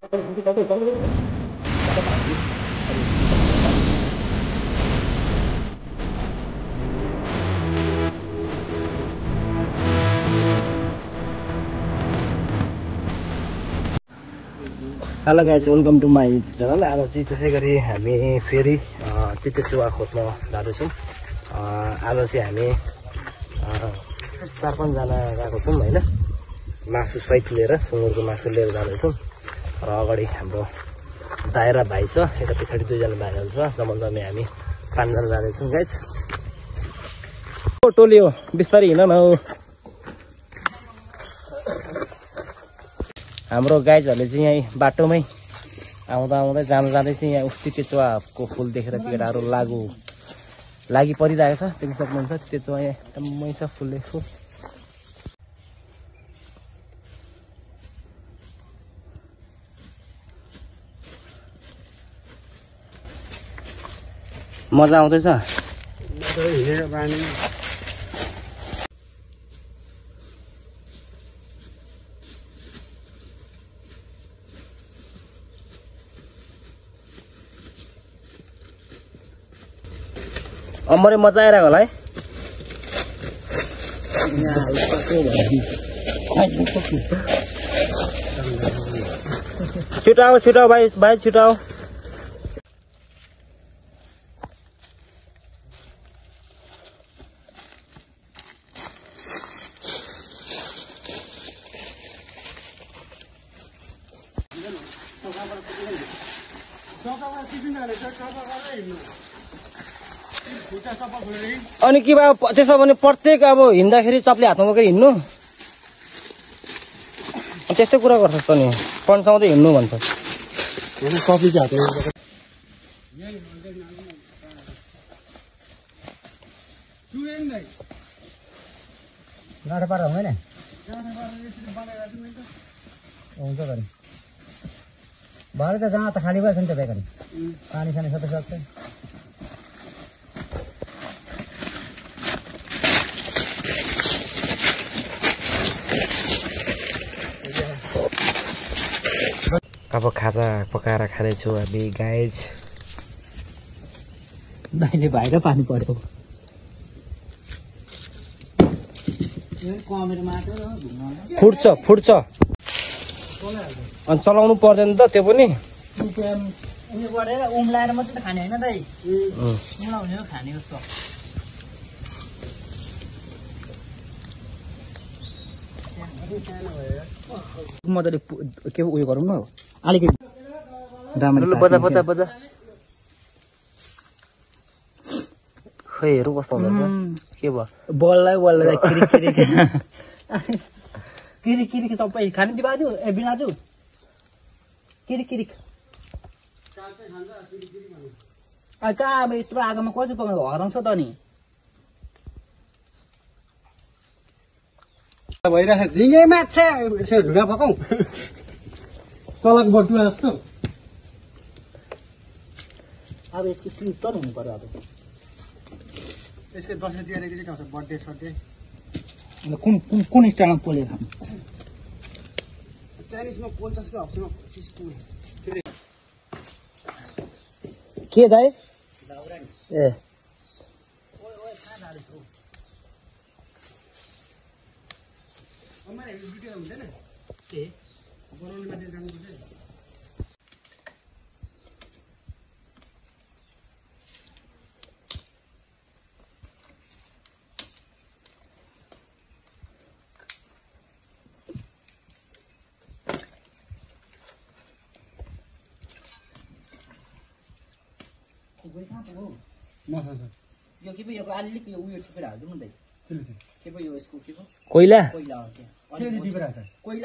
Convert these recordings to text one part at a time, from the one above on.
Hello guys, welcome to my channel. आज चाहिँ त्यसै गरी हामी फेरि चितुवा खोज्न जाँदैछौँ। आज चाहिँ हामी 4-5 जना गएको छौँ होइन, मासु सहित लिएर, सुँगुरको मासु लिएर जाँदैछौँ। र अगाडि हाम्रो दायरा भाइ छ, यता पछाडि 2 जना भाइहरू छ, जम्मै हामी 5 जना जाँदैछौँ गाइस। टोली हो, बिस्तारै हिँड न हौ। हाम्रो गाइजहरूले चाहिँ यहीँ बाटोमै आउँदै जाँदै चाहिँ यहाँ उस्तै तेचुवाको फुल देखेर केटाहरू लागि परिरहेको छ। देख्न सक्नुहुन्छ तेचुवा यहाँ एकदमै छ, फुलले फुल। मजा आउँदैछ हिँडेर बानी। अमरे मजा आइरहेको होला है। छिटाओ भाइ छिटाओ। अनि के भयो त्यसो भने प्रत्येक अब हिँड्दाखेरि चप्ले हातमा बोकेर हिँड्नु, त्यस्तै कुरा गर्छस् त नि। पन्साउँदै हिँड्नु भन्छ। कफी चाहिँ हातमा गाडा पारा हुँदैन हुन्छ भने भरे त जहाँ त खाली भएछ नि त बेकारी पानी सानी सबै सक्छ। अब खाजा पकाएर खाँदैछु हामी गाइज। दाइले बाहिर पानी पर्यो। फुट्छ अनि चलाउनु पर्दैन त त्यो पनि। उम्लाएर मात्रै खाने होइन दाइ, उम्लाउने खाने जस्तो। मजाले के उयो गरौँ न अलिकति बजा खै हेरौँ कस्तो हुँदैछ। के भयो बल्ल किरिक सबै खाने दि बाजु ए बिनाजु किरिक कहाँ अब यत्रो आगोमा कसरी पकाउँछ हराउँछ त नि। भइरहेको झिङ्गे माछा यसो ढुङ्गा पकाउँ तलको बटुवा जस्तो। अब यसको स्लिपर हुनु पर्यो। अब यसको दसैँ तिहार के आउँछ, बर्थडे सर्थडे कुन स्टाइलमा पोले खानु। चाइनिजमा 50 को हाप्छौँ 25 को के दाइ ए हुँदैन के बनाउनु मान्छे जानुपर्छ। यो के पो यो अलिक यो उयो छुपेर हाल्दिउँ न दाइ। के पो यो यसको के पो कोइला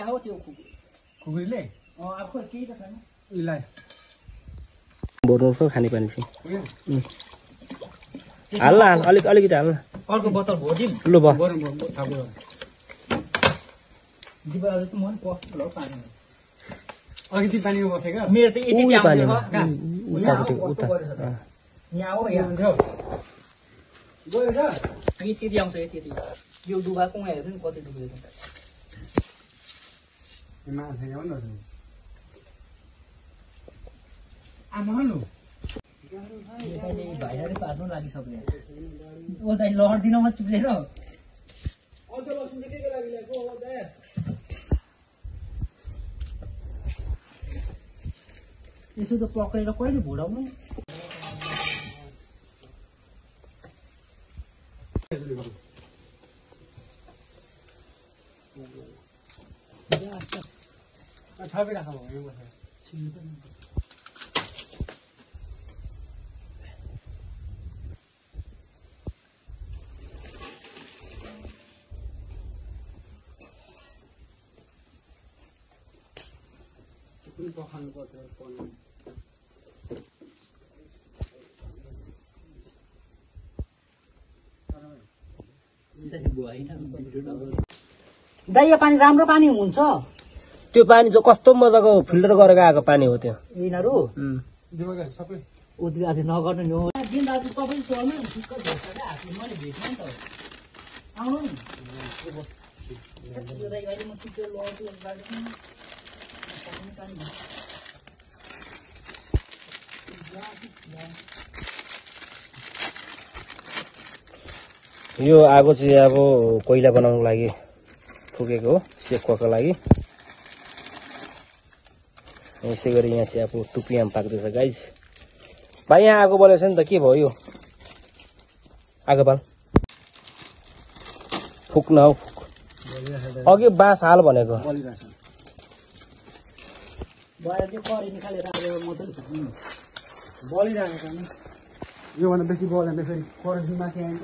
हो त्यो खुकुरीले। अब खोइ केही त छैन इलाई बोर्नु छ खाने पानी चाहिँ हाल्ला अलिकति हाल्ला। अर्को बोतल भोदिम लु भयो दिवाली त मन पस्छ ल पानी। अघि पानीमा बसेको मेरो त यति पानी उता यहाँ हो यहाँ गयो र यति आउँछ यति यो डुबाको म हेर्छु नि कति डुबेको। आमालु भाइराले पार्नु लागिसक्यो ओ दाइ लड्दिन म चुप्लेर अझ लसुन के लागि ल्याएको हो दाइ यसो त पक्रेर कहिले भुडाउनु छापी राख भयो पखाल्नु पर्छ दाइ यो पानी राम्रो पानी हुन्छ त्यो पानी चाहिँ कस्तो मजाको फिल्टर गरेर आएको पानी हो त्यो यिनीहरू सबै उद्री आज नगर्नु नि हो दिन दाजु तपाईँ चल्नु नि ठिक्क भेट्छ क्या हातले मैले भेट्नु नि त आउनु नि अहिले म चित्तो लड्छु यो आगो चाहिँ अब कोइला बनाउनको लागि फुकेको हो सेक्वाको लागि यसै गरी यहाँ चाहिँ अब टुपियाम पाक्दैछ गाइज भाइ यहाँ आगो बलेछ नि त के भयो यो आगो बाल फुक न हौ फुक अघि बाँस हाल भनेको बलिरहेको छ नि योभन्दा बेसी बल्यो भने फेरि करन्सी माथि आइन्छ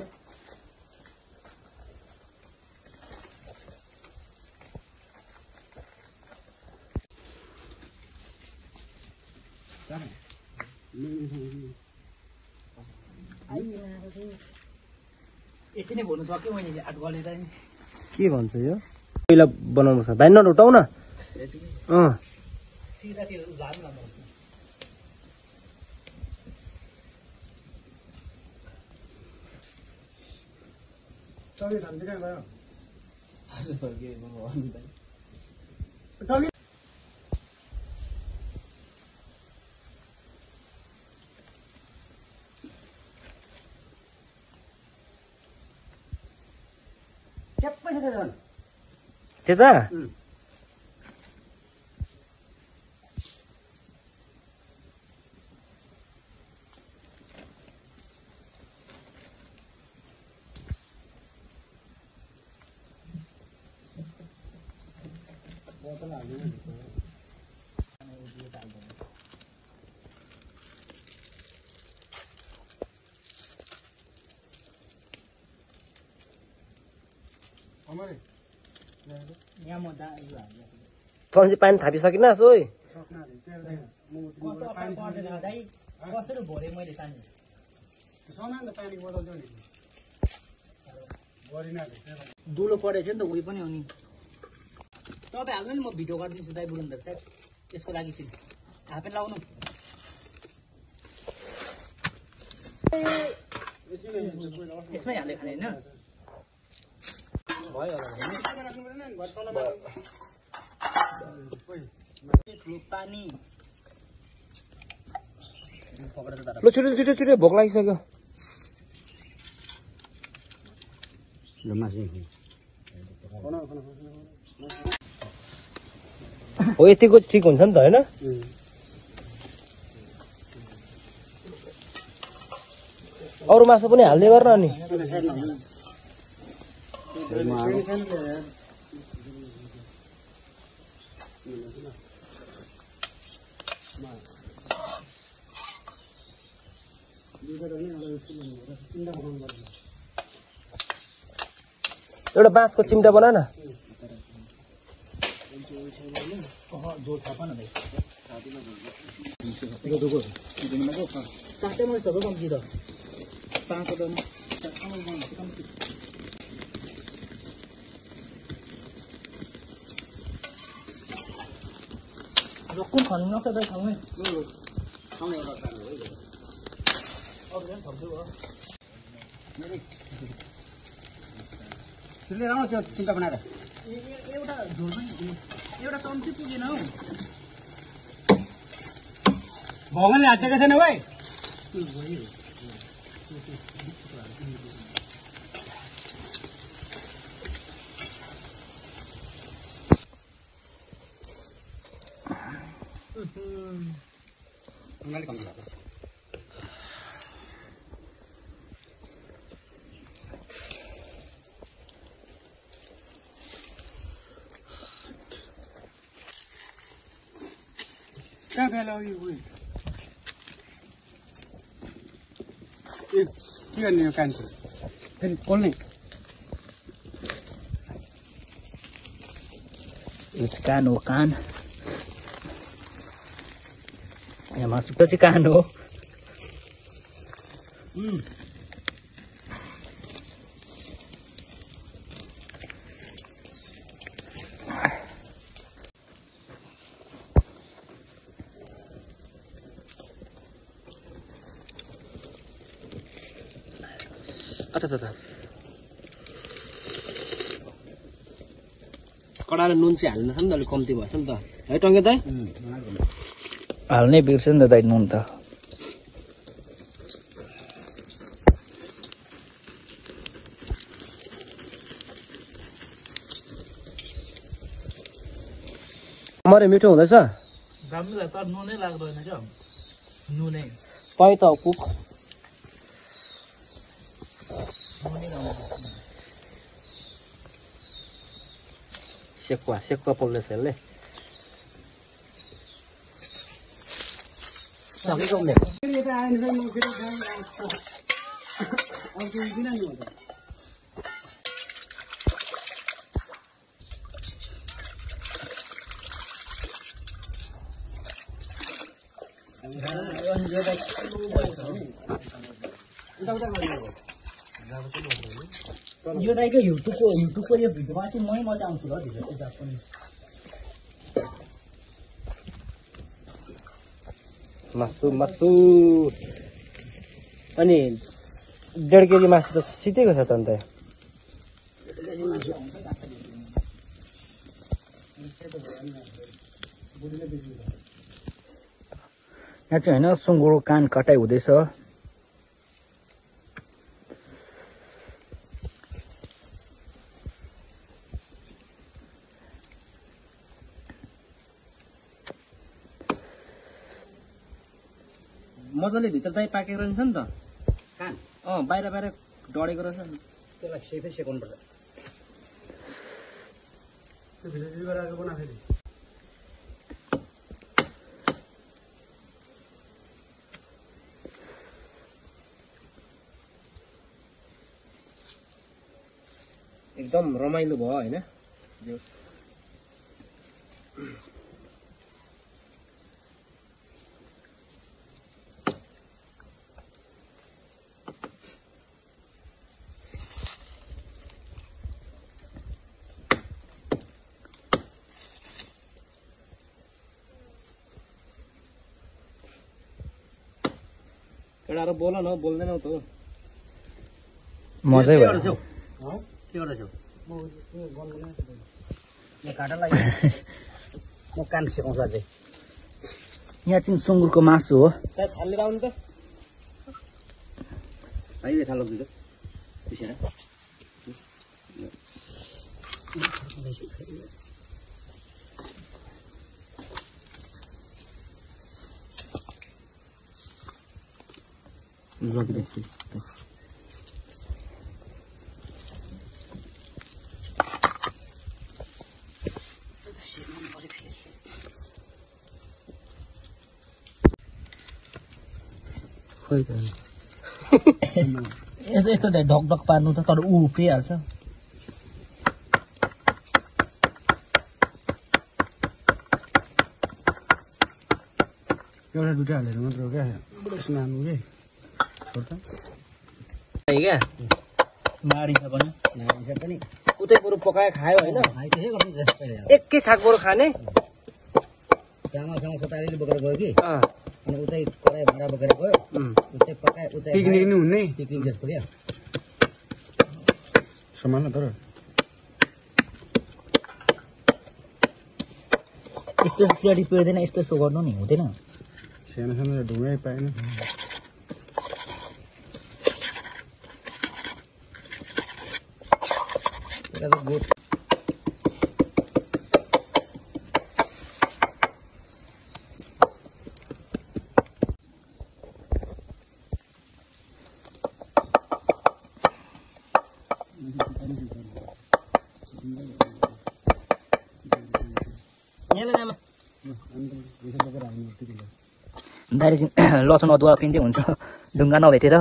यति नै भन्नु सक्यो मैले हात गरेर नि के भन्छ यो कोइला बनाउनु छ भाइ नलुटाउ न सिधा त्यो झार्नु न चल्यो धान चाहिँ कहाँ गयो त्यता तल चाहिँ पानी थापिसकिन सोही कसरी भरे मैले पानी दुलो परेको थियो नि त उयो पनि हो नि तपाईँ हाल्नु नि म भिडियो गरिदिन्छु दाइ बुढुन्दा सायद यसको लागि चाहिँ हाफेन लाउनु यसमै हाले खाने होइन पानी ल छिटो छिटो छिटो भोक लागिसक्यो हो यतिको ठिक हुन्छ नि त होइन अरू मासु पनि हाल्दै गर्न अनि एउटा बाँसको चिम्टा बना न कुन खानु नक्छ ठाउँमै चिन्ता बनाएर एउटा झोल पनि एउटा चम्ची पुगेन हौ भगवानले हातेको छैन भाइ कहाँ बेला हो यो के गर्ने यो कान्छ फेरि खोल्ने It's कान हो कान यहाँ मासुको चाहिँ कान हो कडाले नुन चाहिँ हाल्नु छ नि त अलिक कम्ती भएछ नि त है टङ्के दाइ हाल्नै बिर्छ नि त दाइ नुन त मरे मिठो हुँदैछ राम्रो तर नुनै लाग्दैन क्या नुनै तै त कुक सेकुवा पोल्दैछ यसले यता आएन म फेरि अर्को किन नि हुन्छ यो दाइको युट्युबको यो भिडियोमा चाहिँ मै मजा आउँछु ल भिडियो पनि मासु अनि 1.5 केजी मासु त सितेको छ त अन्त यहाँ चाहिँ होइन सुँगुरको कान कटाइ हुँदैछ मजाले भित्र दाइ पाकेको रहेछ नि त कान बाहिर डढेको रहेछ नि त्यसलाई सेफै सेकाउनु पर्छ त्यो भिडियो गराएको बना फेरि एकदम रमाइलो भयो हैन एउटा बोल न बोल्दैनौ त मजै भयो के गर्दैछौ म काटा लाग्यो म कान सेकाउँछु अझै यहाँ चाहिँ सुँगुरको मासु हो सायद थालेर आउनु त भाइले थाल्नु दिन्छ पिसेर लगिरहेको खोइ त यस्तो ढक ढक पार्नु त तर ऊ उफ्रिहाल्छ एउटा दुइटा हालेर मात्र हो क्या यसमा हाल्नु के क्या मारिन्छ पनि पनि उतै बरु पकाए खायो होइन एकै छाक बरु खाने चामलसँग सतारीले बोकेर गयो कि अँ अनि उतै कराई भाँडा बोकेर गयो उतै पकाए उतै पिकनिक नि हुने पिकनिक जस्तो क्या सम्हाल्न तर यस्तो सिडी पिर्दैन यस्तो गर्नु नि हुँदैन सानो सानो ढुङ्गै पाएन डाइरेक्ट लसुन अदुवा पिन्दै हुन्छ ढुङ्गा नभेटेर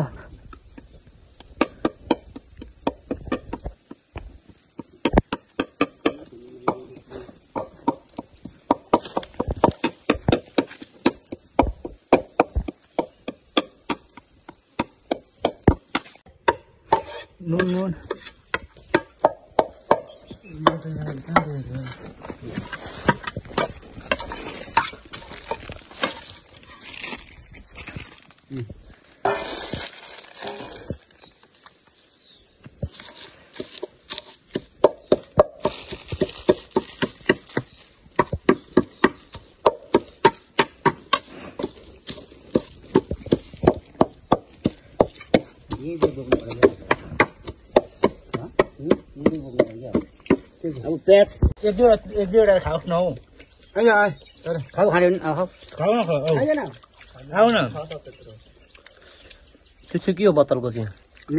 नुन नुन अब पेट एक दुईवटा खाओस् न हौ आइज आइ खाऊ खाने भने खाऊ खाऊ न खाऊ न त्यो चाहिँ के हो बोतलको चाहिँ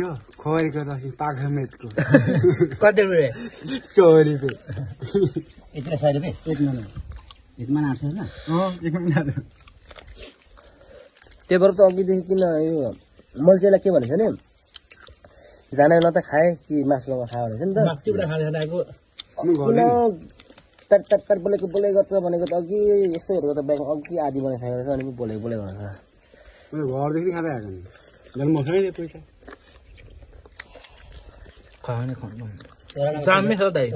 यो खोरीको रसी पाखमेटको कति रुपियाँ 100 रुपियाँ यति 100 रुपियाँ एकमा 800 होइन एकमा त्यही भएर त अघिदेखि किन यो मैले चाहिँ के भनेको नि जाने न त खाए कि मासुमा खायो भनेको नि त किन तर बोलेको गर्छ भनेको त अघि यसो हेरेको त ब्याङ्क अघि आधी बनाइसकेको छ अनि बोलेको भनेको घरदेखि खाँदै आएको नि झन् मसँग पैसा खाने खानु जाम्मै छ दाइ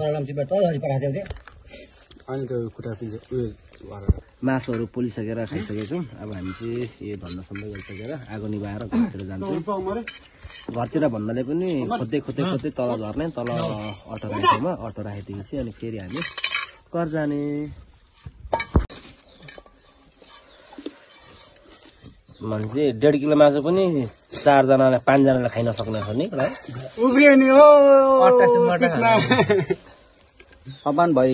अनि त खुट्टा पिन्छ उयो मासुहरू पोलिसकेर खाइसकेको छौँ अब हामी चाहिँ यो धन्दासम्म गरिसकेर आगो निभाएर घरतिर जान्छौँ घरतिर भन्नाले पनि खोज्दै तल झर्ने तल अटो राखेकोमा अटो राखेदेखि अनि फेरि हामी घर जाने भनेपछि 1.5 किलो मासु पनि 4जनालाई 5जनालाई खाइ नसक्ने छ नि उब्रियो नि हो अपान भाइ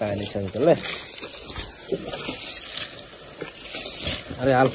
पानी छ ल अरे हाल